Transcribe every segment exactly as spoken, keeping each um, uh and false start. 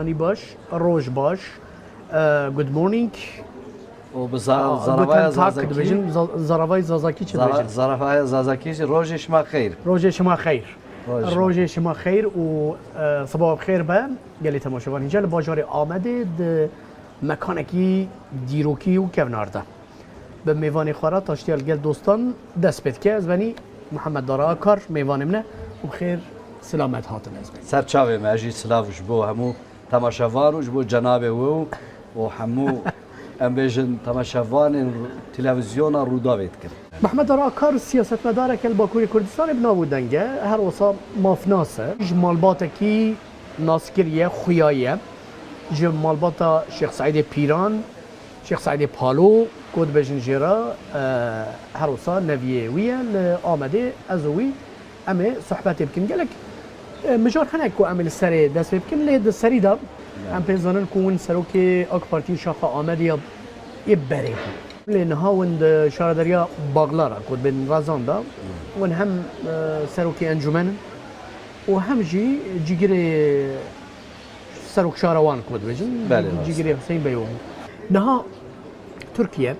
Anî baş, roj baş, e, good morning. û bi za- Aa, zaravaya Guten Tag Zazakî. Dibêjin, za- zaravayê Zazakî çi Zara- dibêjin? Zaravaya Zazakî jî rojê şima xeyr. Rojê şima xeyr. Rojê şima xeyr û, e, sibawa bi xêr be. Gelê temaşevan, hînce li bajarê Amedê di mekanekî dîrokî û kevnar de. Bi mêvanê xwe re taştiya li gel dostan dest pê dike. Ez benî Mihemed Dara Akar, mêvanê min e û bi xêr silamet hatin ez benî. Ser çavê me, ez jî silav ji bo hemû temaşevan û ji bo cenabê we û, û hemû em bêjin temaşevanên televîzyona Rûdawê dikim. Mihemed Dara Akar siyasetmedareke li Bakurê Kurdistanê bi nav û deng e, her wisa mafnas e. Ji malbatekî naskirî ye, xuya ye. Ji malbata Şêx Seîdê Pîran, Şêx Seîdê Palo, ku dibêjin jê re, e, her wisa neviyê wî ye li Amedê, ez û wî em ê sohbetê bikin. Gelek, e, mijar hene ku em ê li serê dest pê bikin, lê di serî de em pê zanin ku hûn serokê AK Partî şaxa Amedê ya yê berê bû. Lê niha hûn di şaredariya Baglara ku dibên Rezan de hûn hem, e, serokê encûmen in û hem jî cîgirê serokşara wan ku dibêjin, Belê, rast. Cîgirê Huseyîn Bey bû. Niha Tirkiye,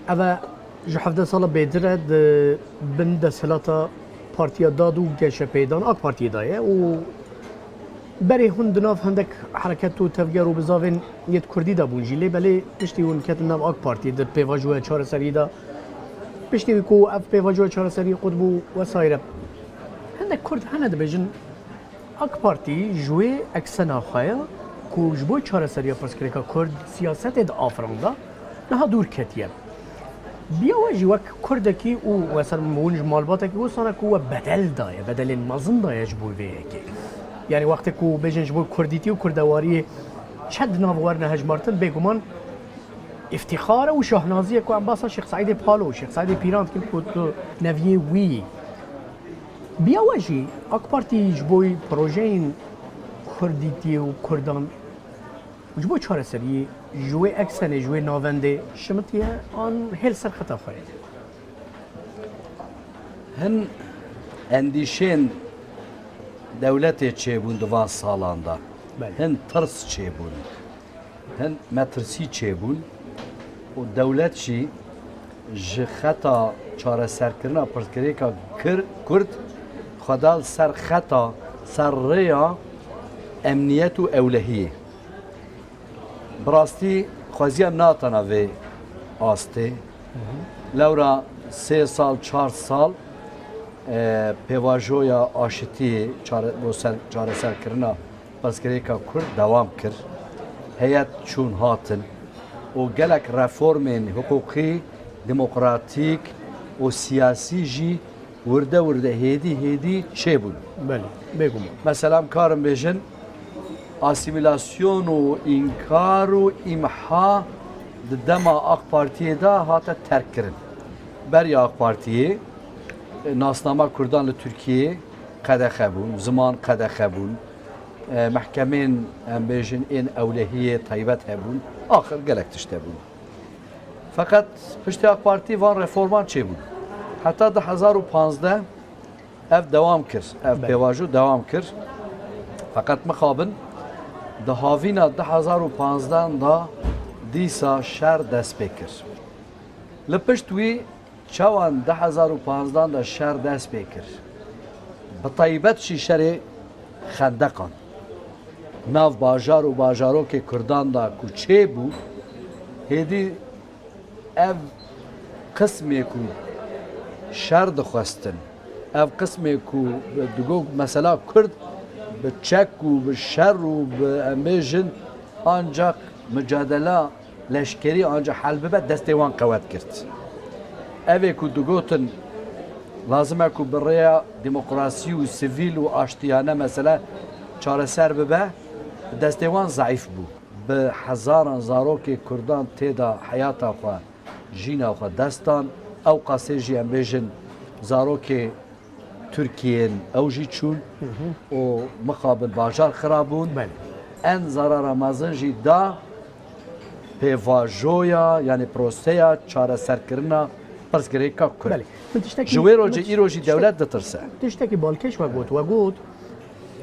ev e ji hevdeh sala bêtir e di bin desthilata Partiya Dad û Geşepêdan, AK Partiyê de ye û berê hûn di nav hindek hereket û tevger û bizavên yêt Kurdî de bûn jî. Lê belê piştî hûn ketin nav AK Partiyê di pêvajoya çareseriyê de, piştî wî ku ev pêvajoya çareseriyê qut bû wesaîre. Hindek Kurd hene dibêjin, AK Partî ji wê eksena xwe ya ku ji bo çareseriya pirsgirêka Kurd siyasetê diafiranda, niha dûr ketiye. Biya we jî wek Kurdekî û we ser hûn ji malbatekî wisa re ku we bedel daye, bedelên mezin daye ji bo vê yekê. Yanî wextê ku bêjin ji bo Kurdîtî û Kurdewariyê çend nav werine hejmartin, bêguman îftîxar e û şahnazî ye ku em basa Şêx Seîdê Palo û Şêx Seîdê Pîran dikin ku tu neviyê wî yî. Biya we jî AK Partî ji bo projeyên Kurdîtiyê û Kurdan û ji bo çareseriyê ji wê eksenê, ji wê navendê şimitiye an hê li ser xeta xwe ye? Hin endîşên dewletê çêbûn di van salan de. Belê. Hin tirs çêbûn. Hin metirsî çêbûn û dewlet jî ji xeta çareserkirina pirsgirêka kir-, Kurd xwe da li ser xeta, ser rêya emniyet û ewlehiyê. Bi rastî xweziya natana vê astê. Lewra sê sal, çar sal, e, pêvajoya aşitiyê çare-, bo ser çareserkirina pirsgirêka Kurd dewam kir. Heyet çûn hatin û gelek reformên hiqûqî, demokratîk û siyasî jî wirde wirde hêdî hêdî çêbûn. Belê, bêguman. Mesela em karin bêjin asîmîlasyon û înkar û îmha di dema AK Partiyê de hate terkkirin. Beriya AK Partiyê, e, nasnama Kurdan li Tirkiyê qedexe bûn, ziman qedexe bûn, e, mehkemên, em bêjin, ên ewlehiyê taybet hebûn, axir gelek tişt hebûn. Feqet piştî AK Partî van reforman çêbûn. Heta du hezar û panzdeh ev dewam kir, ev Belê. pêvajo dewam kir. Feqet mixabin di havîna du hezar û panzdeh de dîsa şer dest pê kir. Li pişt wî çawan du hezar û panzdeh de şer dest pê kir? Bi taybet jî şerê xendeqan. Nav bajar û bajarokê Kurdan de ku çêbû, hêdî ev qismê ku şer dixwestin, ev qismê ku digot mesela Kurd bi çek û bi şer û bi, em bêjin, ancak micadela leşkerî anca hel bibe, destê wan qewet girt. Ev ê ku digotin, lazim e ku bi rêya demokrasî û sivîl û aştiyane mesele çareser bibe, destê wan zeîf bû. Bi hezaran zarokê Kurdan tê de heyata xwe, jîna xwe dest dan. Ew qasê jî em bêjin zarokê Tirkiyên ew jî çûn û mixabin bajar xirab bûn. Belê. En zarara mezin jî da pêvajoya, yanî proseya çareserkirina pirsgirêka Kurd. Belê. Min tiştekî Ji wê rocê min îro jî tiştek- dewlet ditirse. Tiştekî balkêş we got, we got,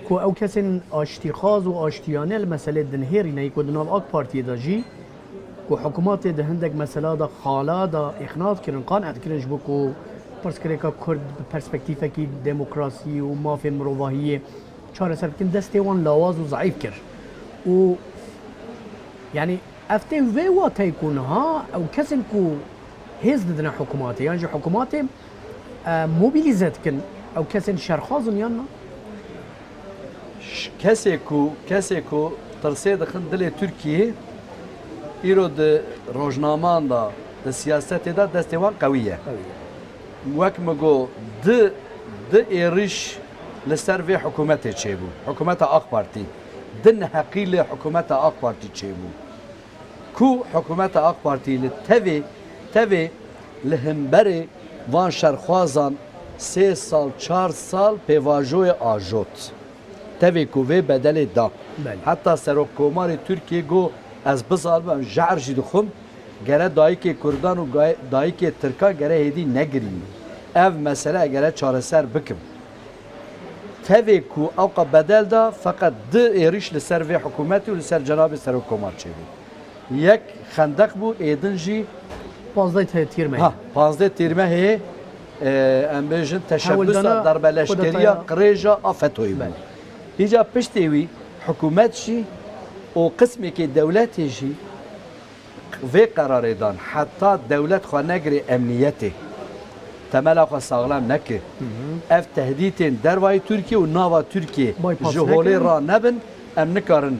Ku ew kesên aştîxwaz û aştiyane li meselê dinihêrîne, ku di nav AK Partiyê de jî, ku hikûmetê di hindek mesela de xala de îqna dikirin, qane dikirin ji bo ku pirsgirêka Kurd bi perspektîfekî demokrasî û mafê mirovahiyê çareser bikin, destê wan lawaz û zeîf kir. Û yanî ev tê vê wateyê ku niha ew kesên ku hêz didine hikûmetê yan jî hikûmetê e, mobilîze dikin, ew kesên şerxwaz in yan na? Ş- Kesê ku, kesê ku tirsê dixin dilê Tirkiyê, îro di rojnaman de, di siyasetê de destê wan qewî ye. Wek min got, di, di êrîş li ser vê hikûmetê çêbû. Hikûmeta AK Partî. Di neheqî li hikûmeta AK Partî çêbû. Ku hikûmeta AK Partî li tevê, tevê li hemberê van şerxwazan sê sal, çar sal pêvajoyê ajot. Tevê ku vê bedelê da. Belê. Heta Serokkomarê Tirkiyê got, ez bizalibim, em jehr jî dixwim, gere dayikê Kurdan û gay- dayikê Tirkan gere hêdî negirîn. Ev mesele gere çareser bikim. Tevê ku ewqa bedel da, feqet di êrîş li ser vê hikûmetê û li ser cenabê Serokkomar çêbû. Yek xendeq bû, êdin jî Pazdeh te- Tîrmehê. Ha, pazdeh Tîrmehê, e, em bêjin teşebbüsa darbeleşkeriya qirêja a FETÖ'yê bû. Belê. Îca piştê wî hikûmet jî û qismekê dewletê jî vê qerarê dan, heta dewlet xwe negirê emniyetê, temela xwe saxlem neke, ev tehdîtên dervayî Tirkiye û nava Tirkiye ji holê ra nebin, em nikarin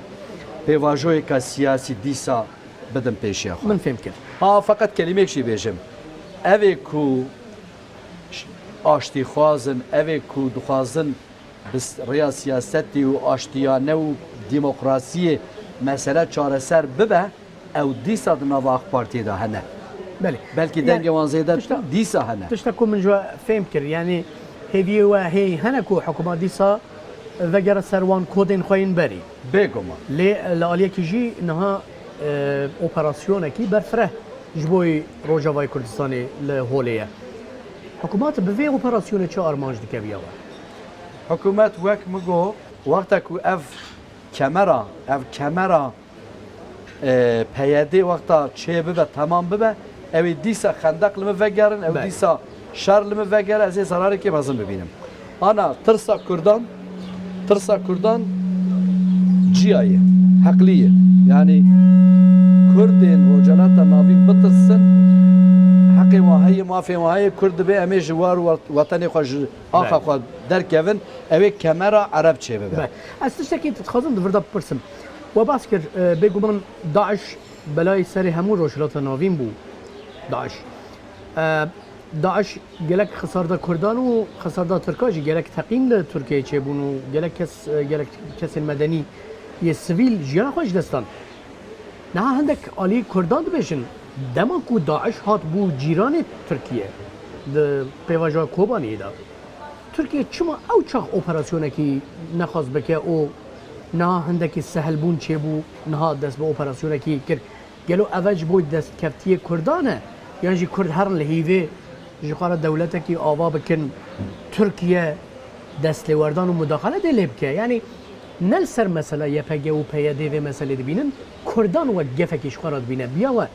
pêvajoyeka siyasî dîsa bidin pêşiya xwe. Min fêm kir. Ha, feqet kelîmek jî bêjim. Evê ku ş- aştîxwaz in, evê ku dixwazin bi rêya siyasetê û aştiyane û demokrasiyê mesele çareser bibe, ew dîsa di nava AK Partiyê de hene. Belê. Belkî dengê wan zêde tişta, dîsa hene. Tişta ku min ji we fêm kir, yanî hêviyê we hê hene ku hikûmet dîsa vegere ser wan kodên xwe yên berî. Bêguman. Lê li aliyekî jî niha e, operasyonekî berfireh ji bo Rojavayê Kurdistanê li holê ye. Hikûmet bi vê operasyonê çi armanc dike viya we? Hikûmet wek min got, wexta ku ev kemera, ev kemera e, P Y D wexta çê bibe, temam bibe, ew ê dîsa xendeq li min vegerin, ew dîsa şer li min vegere, ez ê zerarekê mezin bibînim. Ana tirsa Kurdan, tirsa Kurdan ciya ye, heqlî ye. Yanî Kurdên Rojhilata Navîn bitirsin, heqê wan heye, mafê wan heye, Kurd dibê em ê ji war û wetenê xwe, ji axa xwe derkevin, ew ê kemera Ereb çêbibe. Be. Ez tiştekî dixwazim di vir de bipirsim. We behs kir, e, bêguman DAIŞ belayê serê hemû Rojhilata Navîn bû. DAIŞ. E, DAIŞ gelek xisar da Kurdan û xisar da Tirkan jî, gelek teqîn li Tirkiyeyê çêbûn û gelek kes, e, gelek kesên medenî yê sivîl jiyana xwe ji dest dan. Niha hindek alî Kurdan dibêjin, dema ku DAIŞ hat bû cîranê Tirkiye di pêvajoya Kobaniyê de, Tirkiye çima ew çax operasyonekî nexwest bike û niha hindekî sehelbûn çêbû, niha dest bi operasyonekî kir? Gelo ev ji bo destkeftiyê Kurdan e? Yan jî Kurd herin li hîvê ji xwe re dewletekî ava bikin, Tirkiye dest lê werdan û mudaxale dê lê bike? Yanî ne li ser mesela Y P G û P Y D vê meselê dibînin, Kurdan wek gefekî ji xwe re dibîne. Biya we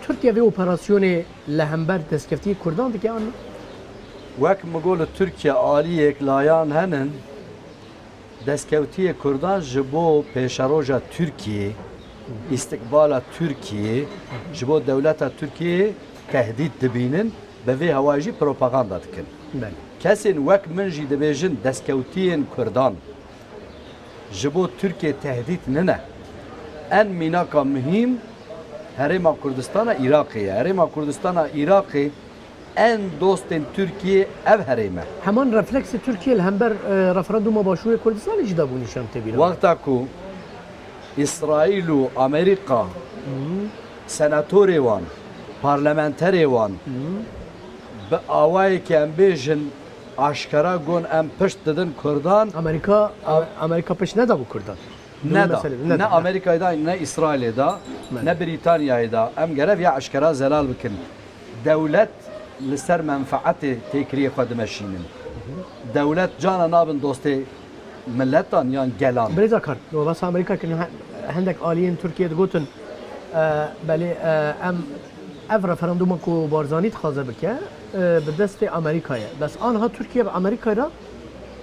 Tirkiye vê operasyonê li hember destkeftiyê Kurdan dike an? Wek min got, li Tirkiye aliyek layan henin, destkewtiyê Kurdan ji bo pêşeroja Tirkiyê, îstikbala Tirkiyê, ji bo dewleta Tirkiyê tehdît dibînin, bi vê hewayê jî propaganda dikin. Belê. Kesên wek min jî dibêjin destkewtiyên Kurdan ji bo Tirkiye tehdît nine. En mînaka muhîm Herêma Kurdistana Iraqê ye. Herêma Kurdistana Iraqê en dostên Tirkiyê ev herêm e. Heman refleksê Tirkiye li hember, e, referandûma Başûrê Kurdistanê jî dabû nîşan tê bîra. Wexta ku Îsraîl û Amerîka senatorê wan, parlamenterê wan bi awayekî em bêjin aşkera gon em pişt didin Kurdan. Amerîka, Amerîka pişt nedabû Kurdan. Neda. Ne Amerîkayê da, ne Îsraîlê da, ne Brîtanyayê da. Em gere viya eşkera zelal bikin. Dewlet li ser menfeetê têkiriyê xwe dimeşînin. Dewlet cana nabin dostê miletan yan gelan. Birêz Akar, li basa Amerîka kirin, he- hindek aliyên Tirkiyê digotin, e, belê, e, em ev referanduma ku Barzanî dixwaze bike, e, bi destê Amerîka ye. Bes aniha Tirkiye bi Amerîka re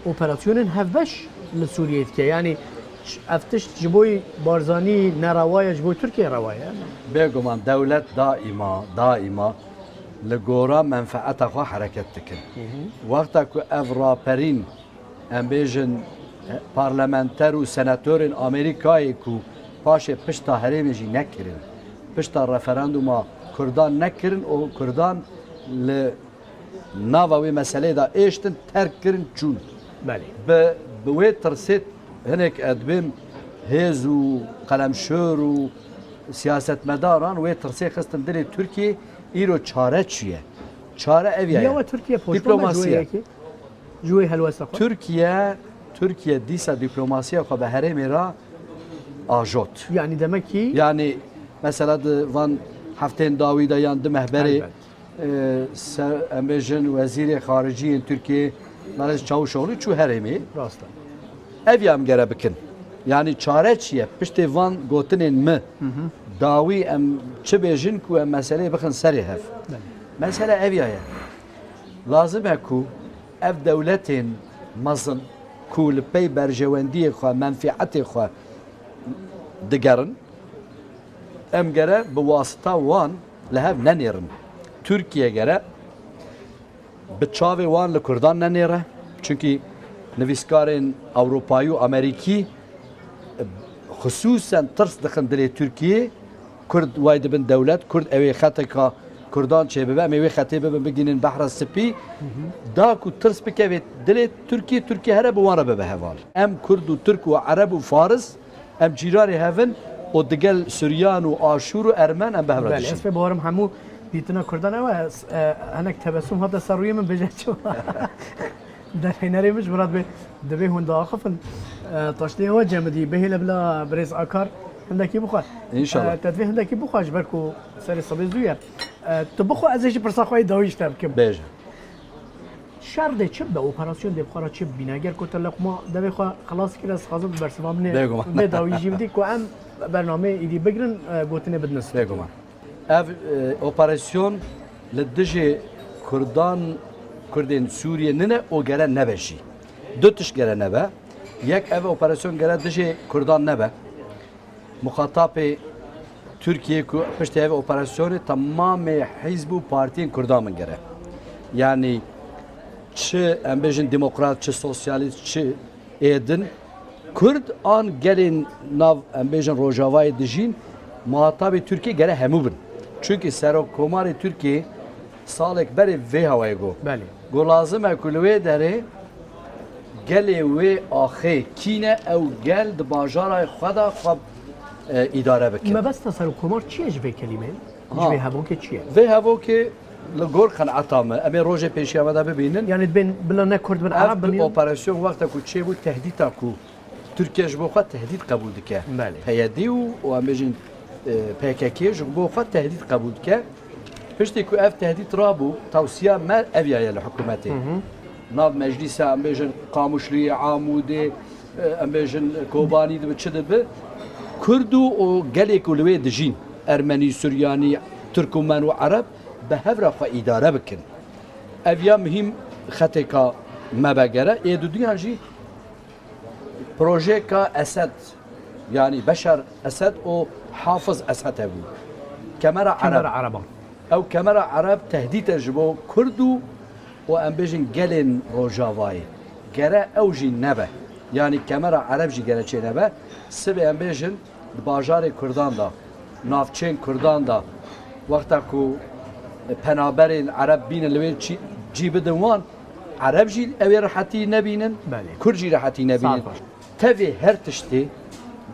operasyonên hevbeş li Sûriyeyê dike. Yanî ş- ev tişt ji bo Barzanî nerewa ye, ji bo Tirkiye rewa ye. Bêguman dewlet daîma, daîma li gora menfeeta xwe hereket dikin. Wexta ku ev raperîn, em bêjin, parlamenter û senatorên Amerîkayê ku paşê pişta herêmê jî nekirin, pişta referanduma Kurdan nekirin û Kurdan li nava wê meseleyê de êştin, terk kirin, çûn. Belê. Bi, bi wê tirsê hinek, ez dibêm, hêz û qelemşor û siyasetmedaran wê tirsê xistin dilê Tirkiyê, îro çare çi ye? Çare ev ya ye. Ya we Tirkiye poşman be ji wê Diplomasiye. Yekê? Ji wê helwesta xwe? Tirkiye, Tirkiye dîsa diplomasiya xwe bi herêmê re ajot. Yanî demek ki Yanî mesela di van heftên dawî de yan di meh berê Elbet. e, ser, em bêjin wezîrê xaricî yên Tirkiyê Mehmet Çavuşoğlu çû herêmê. Rast e. Ev ya em gere bikin. Yanî çare çi ye? Piştê van gotinên mi dawî em çi bêjin ku em meseleyê bixin serê hev? Belê. Mesele ev ya ye. Lazim e ku ev dewletên mezin ku li pey berjewendiyê xwe, menfîetê xwe digerin, em gere bi wasita wan li hev nenêrin. Tirkiye gere bi çavê wan li Kurdan nenêre. Çunkî nivîskarên Ewropayî û Amerîkî xisûsen tirs dixin dilê Tirkiyê. Kurd way dibin dewlet, Kurd ew ê xeteka Kurdan çêbibe, em ê wê xetê bibin, bigihînin Behra Spî. Da ku tirs bikeve dilê Tirkiyê, Tirkiye here bi wan re bibe heval. Em Kurd û Tirk û Ereb û Faris, em cîranê hev in û digel Suryan û Aşûr û Ermen em bi hev re Belê, ez dijîn. Pê bawerim hemû dîtina Kurdan ew e, ez, e, hinek tebessum hate ser rûyê min, bêje çima. Derhênerê min ji min re dibê, divê hûn diaxifin. E, taştê we cem dî, bihêle bila birêz Akar hindekî bixwe. Înşallah. E, te divê hindekî bixwe ji ber ku serê sibê zû ye. E, tu bixwe, ez ê jî pirsa xwe yê dawî ji te bikim. Bêje. Şer dê çi bibe, operasyon dê bi xwe re çi bibîne? Eger ku te li quma devê xwe xilas kir, ez dixwazim tu bersiva min ê Bêguman. Vê dawî jî bidî ku em bernameyê îdî bigirin, e, gotinê bidin stûdyo. Bêguman. Ev, e, operasyon li dijî Kurdan, Kurdên Sûriyê nine û gere nebe jî. Du tişt gere nebe. Yek, ev operasyon gere dijî Kurdan nebe. Muxatapê Tirkiyê ku piştî ev operasyonê temamê hizb û partiyên Kurdan min gere. Yanî çi em bêjin demokrat, çi sosyalîst, çi êdin, Kurd an gelên nav, em bêjin, Rojavayê dijîn, muhatabê Tirkiyê gere hemû bin. Çunkî Serokkomarê Tirkiyê salek berê vê hawayê got. Belê. Got lazim e ku li wê derê gelê wê axê kî ne, ew gel di bajara xwe de xwe, e, îdare bikin. Mebesta Serokkomar çi ye ji vê kelîmê? Ji Ha. vê hevokê çi ye? Vê hevokê li gor qenaeta me, em ê rojê pêşiya me de bibînin. Yanî dibên bila ne Kurd bin, Ereb bin Ev yan? Operasyon wexta ku çêbû, tehdîta ku Tirkiye ji bo xwe tehdît qebûl dike. Belê. P Y D û, û em bêjin, e, P K K ji bo xwe tehdît qebûl dike. Piştî ku ev tehdît rabû, tewsiya me ev ya ye li hikûmetê. Hı hı. Nav meclîsa, em bêjin, Qamişliyê, Amûdê, e, em bêjin, Kobanî dibe, çi dibe, Kurd û, û gelê ku li wê dijîn, Ermenî, Suryanî, Tirkmen û Ereb, bi hev re xwe îdare bikin. Ev ya muhîm xetêka me be gere. Ê duduyan jî projeyeka Esed, yanî Beşar Esed û Hafiz Esed hebû. Kemera Kemera Ereb. Ereban. Ew kemera Ereb tehdît e ji bo Kurd û, û em bêjin gelên Rojavayê. Gere ew jî nebe. Yanî kemera Ereb jî gere çê nebe. Sibê em bêjin di bajarê Kurdan de, navçeyên Kurdan de, wexta ku penaberên Ereb bînin li wê çî-, cî bidin wan, Ereb jî ew ê rehetî nebînin, Belê. Kurd jî rehetî nebînin. Saet baş. Tevê her tiştê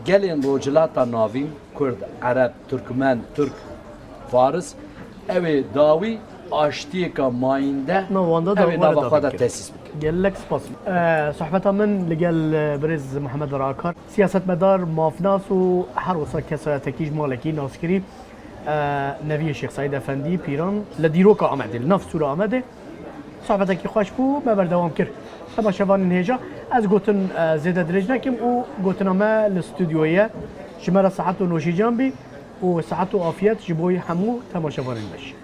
gelên Rojhilata Navîn, Kurd, Ereb, Tirkmen, Tirk, Faris, ew ê dawî aştiyeka mayînde Navanda ew ê da nava were xwe de da bikin. Tesîs bikin. Gelek spas. Ee, sohbeta min li gel, e, birêz Mihemed Rakar, siyasetmedar, mafnas û her wisa kesayetekî ji malekî naskirî, e, Neviyê Şêx Seîd Efendî Pîran li dîroka Amedê, li nav stûra Amedê. Sohbetekî xweş bû, me berdewam kir. Temaşevanên hêja, Ez gotin e, zêde dirêj nekim û gotina me li stûdyoyê ye. Ji me re saet û nûşîcan bî û saet û afiyet ji bo hemû temaşevanên me jî.